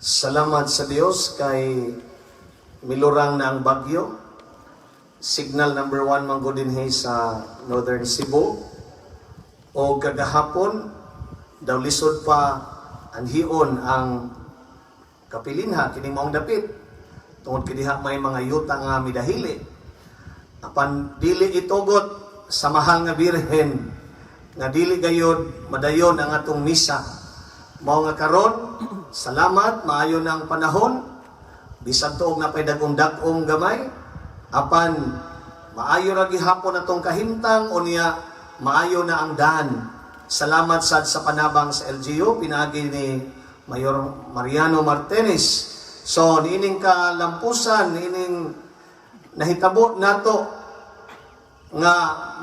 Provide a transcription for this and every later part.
Salamat sa Dios kay milurang na ang bagyo. Signal number 1 man gud dinhi sa Northern Cebu. O kagahapon, daw lisod pa anhion ang kapilinha kining maong dapit tungod kay diha may mga yuta nga midahili. Apan dili itugot sa mahal nga Birhen nga dili gayod madayon ang atong misa. Mao nga karon, salamat, maayo na ang panahon, bisan tuog na pay dagom-dagom gamay, apan maayo ra gihapon atong kahimtang unya maayo na ang daan. Salamat sad sa panabang sa LGU pinaagi ni Mayor Mariano Martinez. So niining kalampusan, niining nahitabo nato nga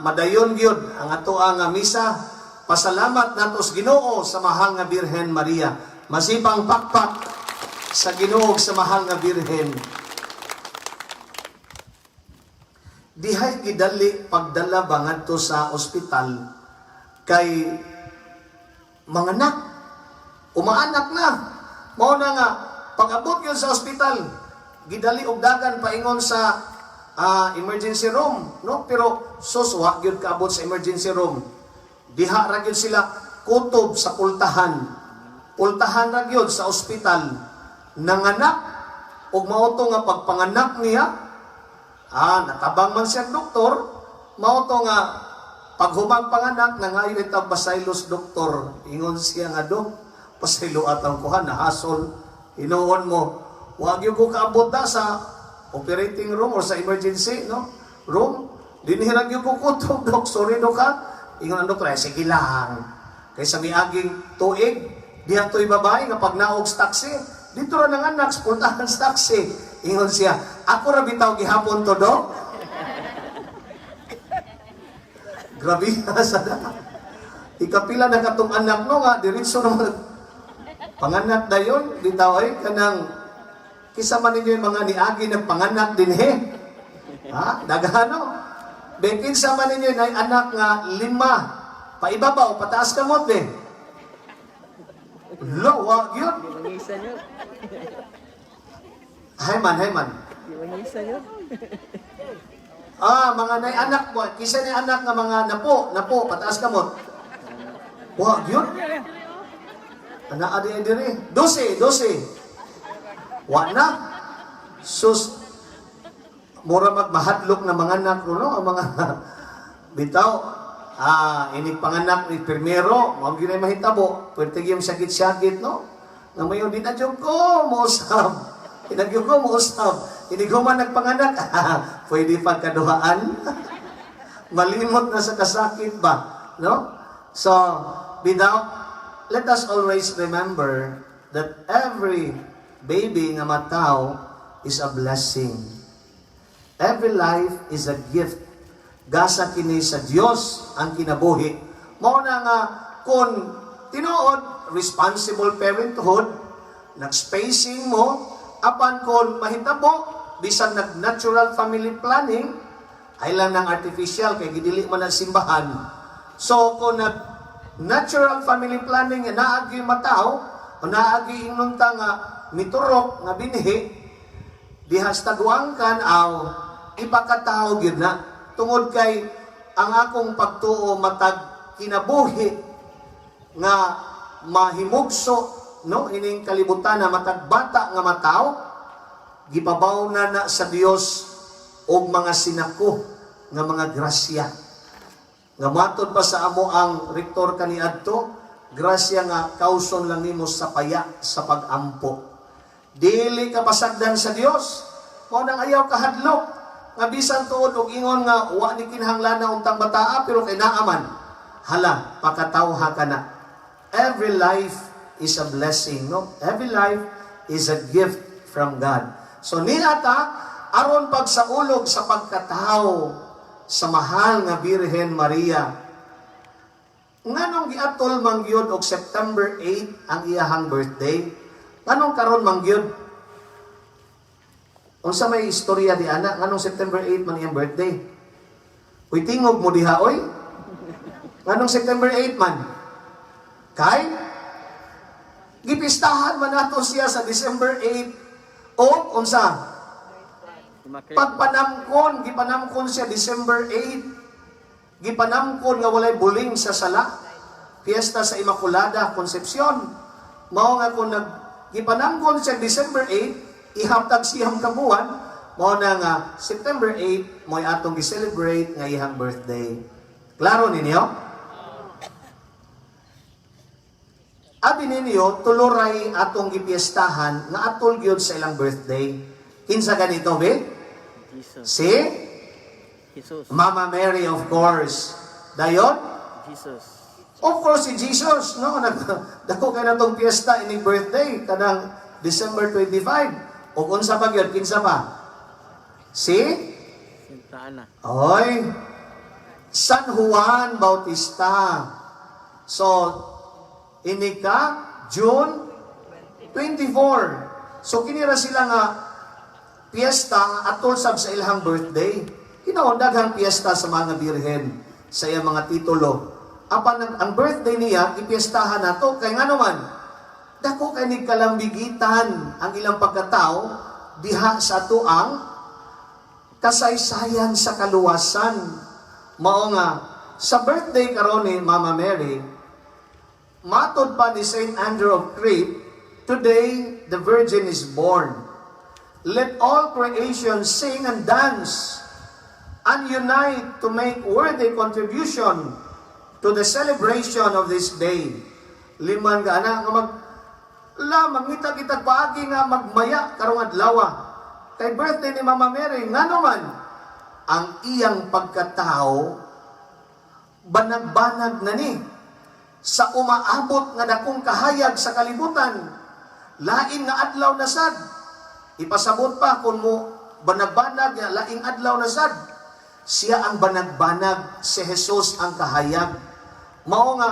madayon gyud ang ato nga misa, pasalamat nato sa Ginoo, sa mahal nga Birhen Maria. Masipang pakpak sa Ginoo ug sa mahal nga Birhen. Dihay gidali pagdala ba ngadto sa ospital kay manganak, umaanak na. Mao na nga pag-abot yun sa ospital, gidali og dagan paingon sa emergency room, no? Pero sus, wa gyud kaabot sa emergency room. Diha ra gyud sila kutob sa pultahan. Pultahan ra gyud sa ospital. Nanganak ug mao to nga pagpanganak niya, natabang man siya doktor, mao to nga paghumang panganak, nangayo itang pasaylos doktor. Ingon siya nga, "Dok, pasaylo atang kuha, nahasol." Hinuon mo, wag yung ko kaabot na sa operating room or sa emergency, no? Room. Dinhi ra gyud ko kutob, dok. Sorry, dok, ha. Ingon ang doktor, "Eh, sige lang." Kaysa miaging tuig, diha to'y babae nga pag naog sa taxi, dito ra nang anak, sa pultahan sa taxi. Ingon siya, "Ako ra bitaw gihapon to, dok." Grabe na sa ikapila na katong anak, no, nga diretso naman panganak dayon. Bitaw ay kanang kisa man ninyo yung mga niagi ng panganak dinhi, ha, daghano be. Kinsa man ninyo na anak nga lima paibabaw, pataas kamot be? Lo, wa gyud. Di mangisan yun. Hayman, hayman. Di mangisan yun. Ah, mga nay anak mo, kisa ni anak nga mga napo, napo, pataas kamot. Wa gyud. Ana adi diri. 12, 12. Wa na. Sus, mura magmahadlok na mga anak, no, ang mga bitaw. Ah, ini panganak ni primero, mao gyud ay mahitabo. Pwede gyud sakit-sakit, no? Nga mayon di na jud ko mousab. Di na jud ko mousab. Hindi ko man nagpanganak. Pwede pagkaduhaan. Malimot na sa kasakit ba? No? So, bitaw, let us always remember that every baby nga mataw is a blessing. Every life is a gift. Gasa kini sa Dios ang kinabuhi. Mao na nga kung tinuod responsible parenthood, nag-spacing mo, apan kung mahitabo, bisan nag-natural family planning, ay lang ng artificial kay gidili man ang simbahan. So kung nag natural family planning nga naagi mataw o naagi ingnon ta nga miturok nga binhi diha sa taguangkan, aw ipakataw gyud na tungod kay ang akong pagtuo, matag kinabuhi nga mahimugso, no, ining kalibutan na matag bata nga mataw, gipabaw na na sa Dios og mga sinako nga mga grasya nga matod pa sa amo ang rektor kaniadto, grasya nga kauson lang nimo sa paya sa pagampo. Dili ka pasagdan sa Dios. Mao nang ayaw kahadlok nga bisan tuod og ingon nga wa ni kinahanglan untang bataa, pero kay naa man, hala, pakatawha ka na. Every life is a blessing, no? Every life is a gift from God. So niata aron pagsaulog sa pagkatao sa mahal nga Birhen Maria. Nganong giatol man gyud og September 8 ang iyahang birthday? Nganong karon man gyud? Unsa may istorya di ana nganong September 8 man iyang birthday? Uy, tingog mo diha oy. Nganong September 8 man? Kay Gipistahan man nato siya sa December 8 o unsa? Immaculate. Pagpanamkon, gipanamkon siya December 8. Gipanamkon nga walay buling sa sala. Fiesta sa Immaculada Concepcion. Mao nga kung gipanamkon siya December 8, ihaptag 9 ka buwan, mao na nga September 8 mo'y atong gi-celebrate nga iyang birthday. Klaro ninyo? Abi ninyo, tulo ray atong gipiestahan nga atol gyud sa ilang birthday. Kinsa ganito, be? Jesus. Si Jesus. Mama Mary, of course. Dayon? Jesus. Of course, si Jesus, no? Dako kay natong piyesta ining birthday, kanang December 25. O unsa pa gyud, kinsa pa? Si? Santa Ana. Oy, San Juan Bautista. So, ini ka June 24. So, kinira sila nga piyesta nga atol sab sa ilang birthday. Hinaon daghang piyesta sa mga birhen sa iyang mga titulo. Apan ang birthday niya ipiestahan nato kay ngano man dako kay ni kalambigitan ang ilang pagkatao diha sa atoang kasaysayan sa kaluwasan. Mao nga sa birthday karon ni Mama Mary, matod pa ni Saint Andrew of Crete, "Today the Virgin is born. Let all creation sing and dance and unite to make worthy contribution to the celebration of this day." Liman ka ana nga mag la mangita kitag paagi nga magmaya karong adlaw kay birthday ni Mama Mary, ngano man ang iyang pagkatao banag-banag na ni sa umaabot nga dakong kahayag sa kalibutan. Lain nga adlaw na sad. Ipasabot pa kung mo banag-banag nga laing adlaw na sad. Siya ang banag-banag, si Jesus ang kahayag. Mao nga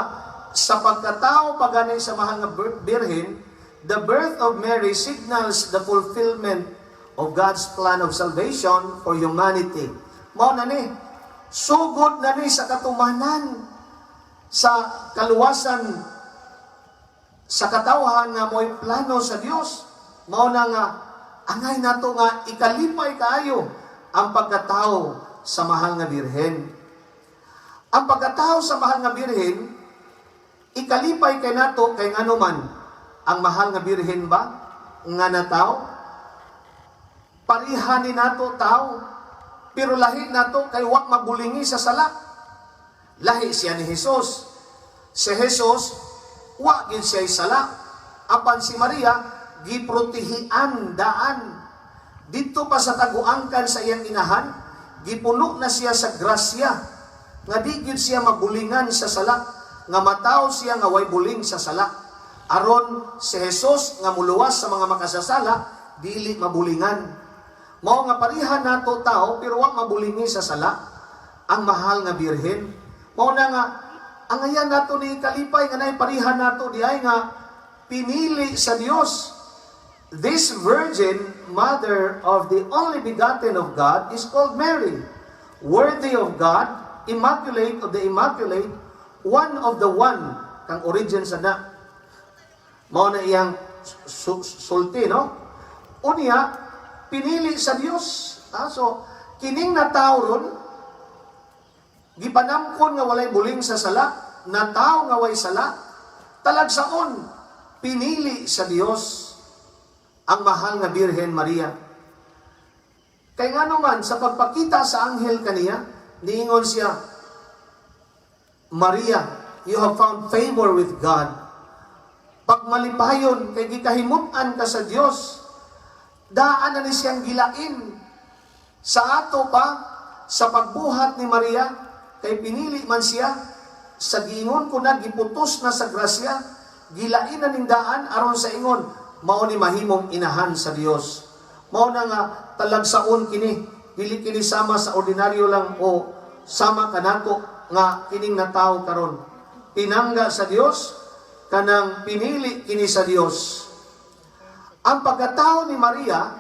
sa pagkatao pagani sa mahal nga birhen, the birth of Mary signals the fulfillment of God's plan of salvation for humanity. Mao na ni, sugod na ni sa katumanan sa kaluwasan sa katawhan nga mo'y plano sa Dios. Mao na nga angay nato nga ikalipay kaayo ang pagkatao sa mahal nga birhen. Ang pagkatao sa mahal nga birhen ikalipay kay nato kay ngano man ang mahal nga birhen ba nga nataw, pariha ni nato tao, pero lahi nato kay wa mabulingi sa sala. Lahi siya ni Jesus. Si Jesus wa gid siya sala, apan si Maria giprotehian daan dito pa sa taguangkan sa iyang inahan. Gipuno na siya sa grasya nga di gyud siya mabulingan sa sala, nga mataw siya nga way buling sa sala, aron si Jesus nga muluwas sa mga makasasala dili mabulingan. Mao nga pareha nato tao, pero wa mabulingi sa sala ang mahal nga birhen. Mao na nga angayan nato ni kalipay nga nay pareha nato di ay nga pinili sa Dios. This virgin, mother of the only begotten of God, is called Mary, worthy of God, immaculate of the immaculate, one of the one, kang origin sa na. Mao na iyang sulti, no? Unya, pinili sa Dios. So, kining nataw ron, gipanamkon nga walay buling sa sala, nataw nga way sala, talagsaon, pinili sa Dios ang mahal nga Birhen Maria. Kay ngano man, sa pagpakita sa anghel kaniya, niingon siya, "Maria, you have found favor with God." Pagmalipayon, kay gikahimut-an ka sa Dios, daan na ni siyang gilain. Sa ato pa, sa pagbuhat ni Maria, kay pinili man siya, sa giingon ko na, giputos na sa grasya, gilain na ning daan aron sa ingon, mao ni mahimong inahan sa Dios. Mao na nga talagsaon kini, dili kini sama sa ordinaryo lang o sama kanato nga kining natawo karon. Pinangga sa Dios, kanang pinili kini sa Dios. Ang pagkatao ni Maria,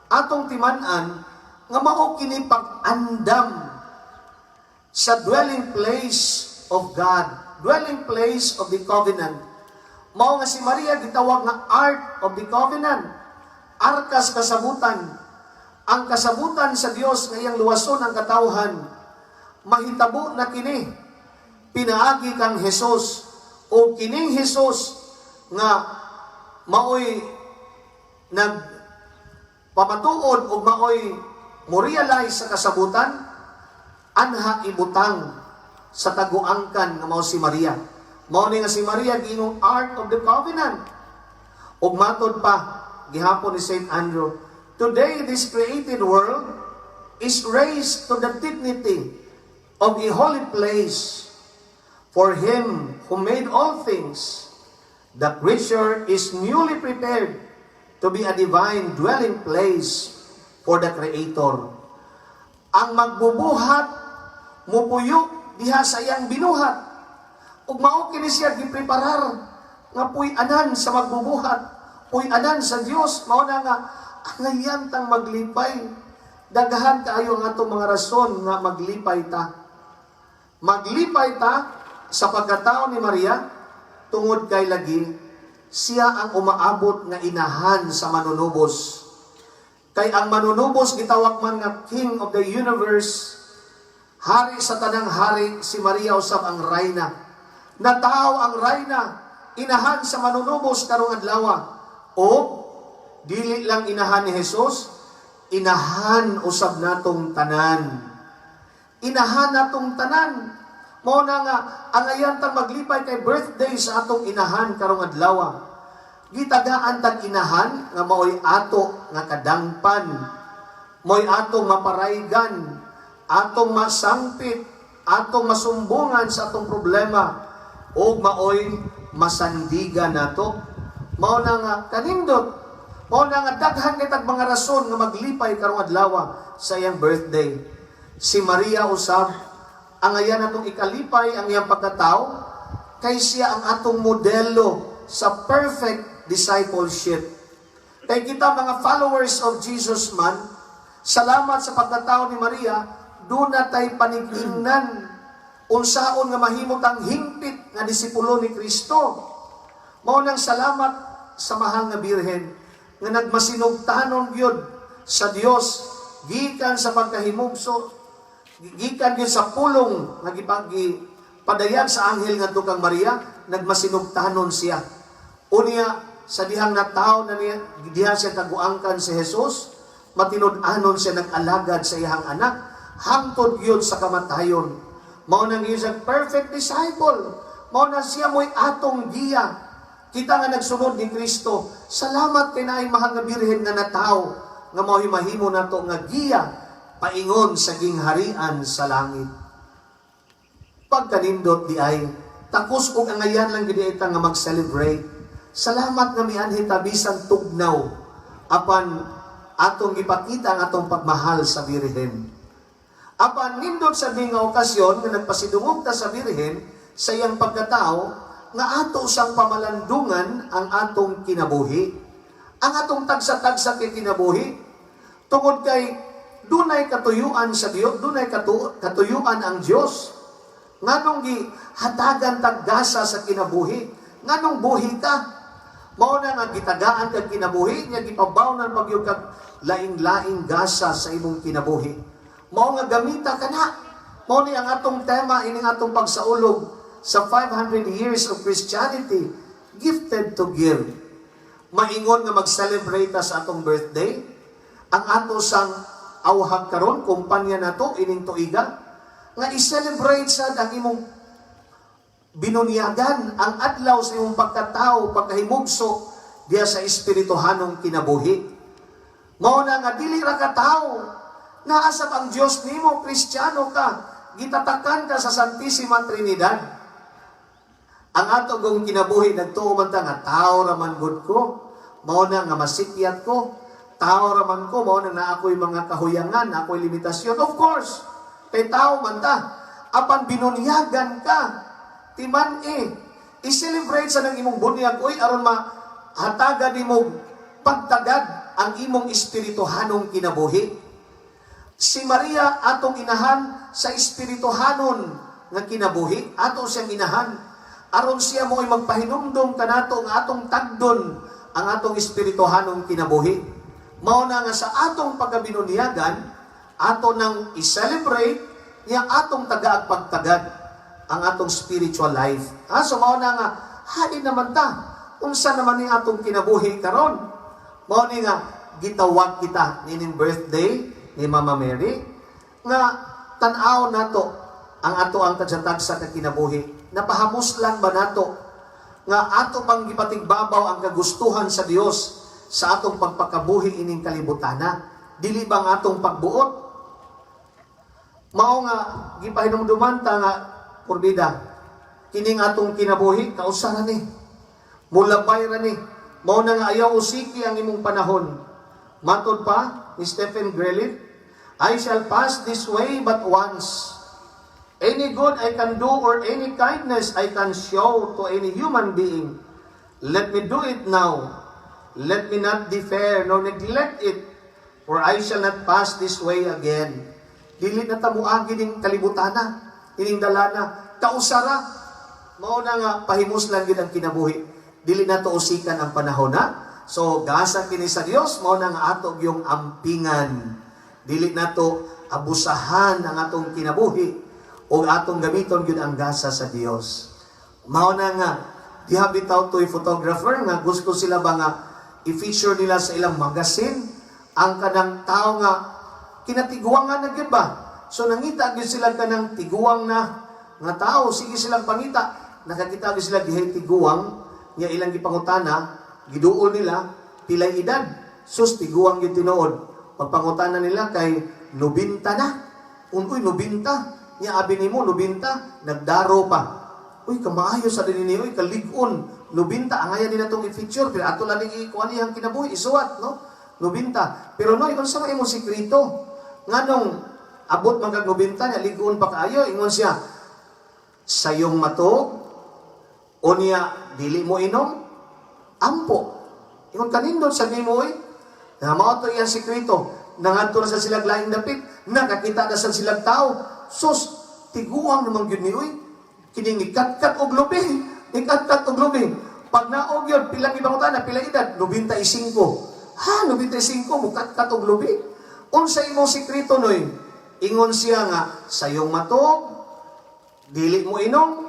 atong timan-an nga mao kini pag-andam sa dwelling place of God, dwelling place of the covenant. Mao nga si Maria gitawag nga Ark of the Covenant. Arkas kasabutan. Ang kasabutan sa Dios nga iyang luwason ang katawhan. Mahitabo na kini pinaagi kang Jesus, o kining Jesus nga maoy nag pamatuod o maoy mo realize sa kasabutan, anha ibutang sa taguangkan nga mao si Maria. Mao ni nga si Maria giingong Ark of the Covenant. Ug matod pa gihapon ni Saint Andrew, today this created world is raised to the dignity of a holy place for him who made all things. The creature is newly prepared to be a divine dwelling place for the Creator. Ang magbubuhat mupuyo diha sa iyang binuhat. Ug mao kini siya gipreparar nga puy-anan sa magbubuhat, puy-anan sa Dios. Mao na nga angayan tang maglipay. Daghan kaayo ang atong mga rason nga maglipay ta. Maglipay ta sa pagkatao ni Maria tungod kay lagi siya ang umaabot nga inahan sa manunubos. Kay ang manunubos gitawag man nga King of the Universe, hari sa tanang hari, si Maria usab ang rayna. Nataw ang rayna, inahan sa manunubos karong adlaw. O dili lang inahan ni Jesus, inahan usab natong tanan. Inahan natong tanan. Mao na nga angayan tang maglipay kay birthday sa atong inahan karong adlaw. Gitagaan tag inahan nga maoy ato nga kadangpan. Maoy atong maparaygan, atong masangpit, atong masumbungan sa atong problema ug maoy masandigan nato. Mao na nga kanindot. Mao na nga daghan kay tag mga rason nga maglipay karong adlaw sa iyang birthday. Si Maria usab angayan natong ikalipay ang iyang pagkatao kay siya ang atong modelo sa perfect discipleship. Kay kita mga followers of Jesus man, salamat sa pagkatao ni Maria, duna tay panig-ingnan unsaon nga mahimo tang hingpit nga disipulo ni Kristo. Mao nang salamat sa mahal nga Birhen nga nagmasinugtanon gyud sa Dios gikan sa pagkahimugso, gikan gyud sa pulong nga gipagi padayag sa anghel ngadto kang Maria, nagmasinugtanon siya. Unya sa dihang nataw na niya diha siya taguangkan si Jesus, matinud-anon siya nag-alagad sa iyang anak hangtod gyud sa kamatayon. Mao nang siya perfect disciple. Mao na siya mo'y atong giya. Kita nga nagsunod ni Kristo, salamat kay naay mahal nga Birhen nga nataw nga mao'y mahimo nato nga giya paingon sa gingharian sa langit. Pagkanindot di ay, takos og angayan lang gid ta nga mag-celebrate. Salamat nga mianhi ta bisan tugnaw apan atong gipakita ang atong pagmahal sa Birhen. Apan nindot sa nga okasyon nga nagpasidungog ta sa Birhen sa iyang pagkatao, nga ato sang pamalandungan ang atong kinabuhi. Ang atong tagsa-tagsa kay kinabuhi tungod kay dunay katuyuan sa Dios, dunay katuyuan ang Dios. Nganong gihatagan tag gasa sa kinabuhi? Nganong buhi ka? Mao na nga gitagaan kag kinabuhi nya, gipabawnan pagyud kag laing-laing gasa sa imong kinabuhi. Mao nga gamita ka na. Mao ni ang atong tema ining atong pagsaulog sa 500 years of Christianity, gifted to give. Maingon nga mag-celebrate ta sa atong birthday, ang ato sang awhag karon, kumpanya nato ining tuiga nga i-celebrate sad ang imong binunyagan, ang adlaw sa imong pagkatao, pagkahimugso diya sa espirituhanong kinabuhi. Mao na nga dili ra ka tao, naasab ang Dios nimo, Kristiyano ka, gitatakan ka sa Santissima Trinidad. Ang ato gong kinabuhi, nagtuo man ta nga tao ra man gud ko, mao na nga masikyat ko, tao ra man ko, mao na na ako'y mga kahuyangan, ako'y limitasyon. Of course, kay tao man ta. Apan binunyagan ka, timan eh. I-celebrate sa nang imong bunyag, uy, aron mahatagan nimo pagtagad ang imong espirituhanong kinabuhi. Si Maria atong inahan sa espirituhanon nga kinabuhi, ato siyang inahan. Aron siya mo'y magpahinumdom kanato nga atong tagdon ang atong espirituhanong kinabuhi. Mao na nga sa atong pagkabinunyagan, ato nang i-celebrate niya atong tagaag pagtagad ang atong spiritual life. Ha? So mao na nga hain naman ta. Unsa naman ni atong kinabuhi karon? Mao ni nga gitawag kita nining birthday ni Mama Mary nga tan-aw nato ang ato ang tagsa-tagsa ka kinabuhi. Napahamuslan ba nato nga ato bang gipatigbabaw ang kagustuhan sa Dios sa atong pagpakabuhi ining kalibutana? Dili ba ang atong pagbuot? Mao nga gipahinumduman ta nga kurbida kining atong kinabuhi kausa ra ni. Mulabay ra ni. Mao na nga ayaw usiki ang imong panahon. Matod pa ni Stephen Grellet, "I shall pass this way but once. Any good I can do or any kindness I can show to any human being, let me do it now. Let me not defer nor neglect it, for I shall not pass this way again." Dili na ta muagi ning kalibutana, ining dalana, kausara. Mao na nga pahimuslan gid ang kinabuhi. Dili na to usikan ang panahon na. So gasa kini sa Dios, mao na nga ato yung ampingan. Dili na to abusahan ang atong kinabuhi o atong gamiton gyud ang gasa sa Dios. Mao na nga diha bitaw to'y photographer nga gusto sila ba nga i-feature nila sa ilang magazine ang kanang tao nga kinatiguangan na gyud ba. So nangita gyud sila kanang tiguang na nga tao, sige silang pangita, nakakita gyud sila dihay tiguang nga ilang gipangutana, giduol nila pilay edad. Sus, tiguang gyud tinuod. Pagpangutana nila kay 90 na. Uy, 90. Nya abi nimo 90, nagdaro pa. Uy, kamaayo sa din ni, uy, kalig-on. 90 angayan nila tong i-feature pero ato lang ning ikuan iyang kinabuhi isuwat, no? 90. Pero noy, unsa man imong sekreto? Nganong abot man kag 90 nya lig-on pa kaayo? Ingon siya, sayong matog, unya dili mo inom, ampo. Ingon, kanindot sa nimo, oy. Na mao to iyang sekreto. Nangadto na sa silag laing dapit, nakakita na sa silag tao. Sus, tiguang naman gyud ni, oy. Kini nikatkat og lubi, nikatkat og lubi. Pag naog yun, pilang ibang na, pila edad? 95. Ha, 95, mukatkat og lubi. Unsa imong sekreto, noy? Ingon siya nga, sayong matog, dili mo inom,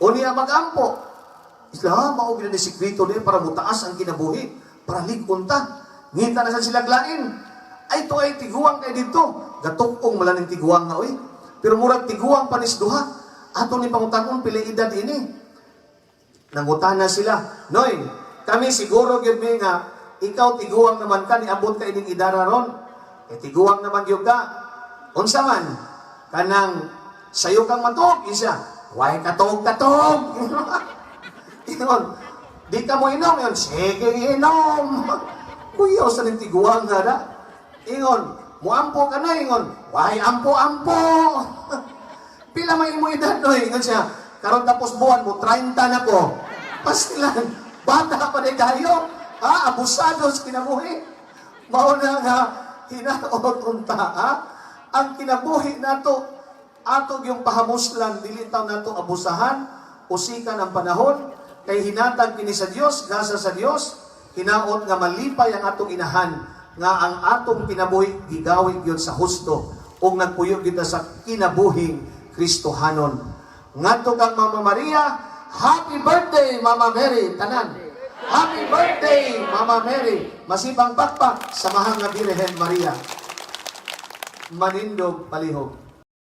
unya magampo. Isla, mao gyud ni sekreto ni para mutaas ang kinabuhi, para lig-on ta. Ngita na sa sila lain. Ay, to ay tiguang kay dito. Gatukong mala ning tiguang nga, oy. Pero murag tiguang panis duha. Ato ni pangutanon pila edad ini. Nangutana sila. "Noy, kami siguro gyud mi nga ikaw tiguang naman ka, niabot ka ining idara ron. Eh tiguang naman gyud ka. Unsa man? Kanang sayo kang matog isa. Way katog katog." Ingon, "Di ka mo inom." Ingon, "Sige inom." Kuya sa ning tiguang nga na. Ingon, "Muampo ka na." Ingon, "Way ampo-ampo." "Pila may imo edad, noy?" Ingon siya, "Karon tapos buwan mo 30 na ko." Pastilan, bata pa ni kayo. Ha, abusado sa kinabuhi. Mao na nga hinaot unta, ha? Ang kinabuhi nato ato yung pahamuslan, dili taw nato abusahan, usikan ang panahon kay hinatag kini sa Dios, gasa sa Dios. Hinaot nga malipay ang atong inahan nga ang atong kinabuhi gigawi gyud sa husto ug nagpuyo gyud ta sa kinabuhing Kristohanon. Ngadto kang Mama Maria, happy birthday, Mama Mary, tanan. Happy birthday, Mama Mary. Masipang pakpak sa mahal nga Birhen Maria. Manindog palihog.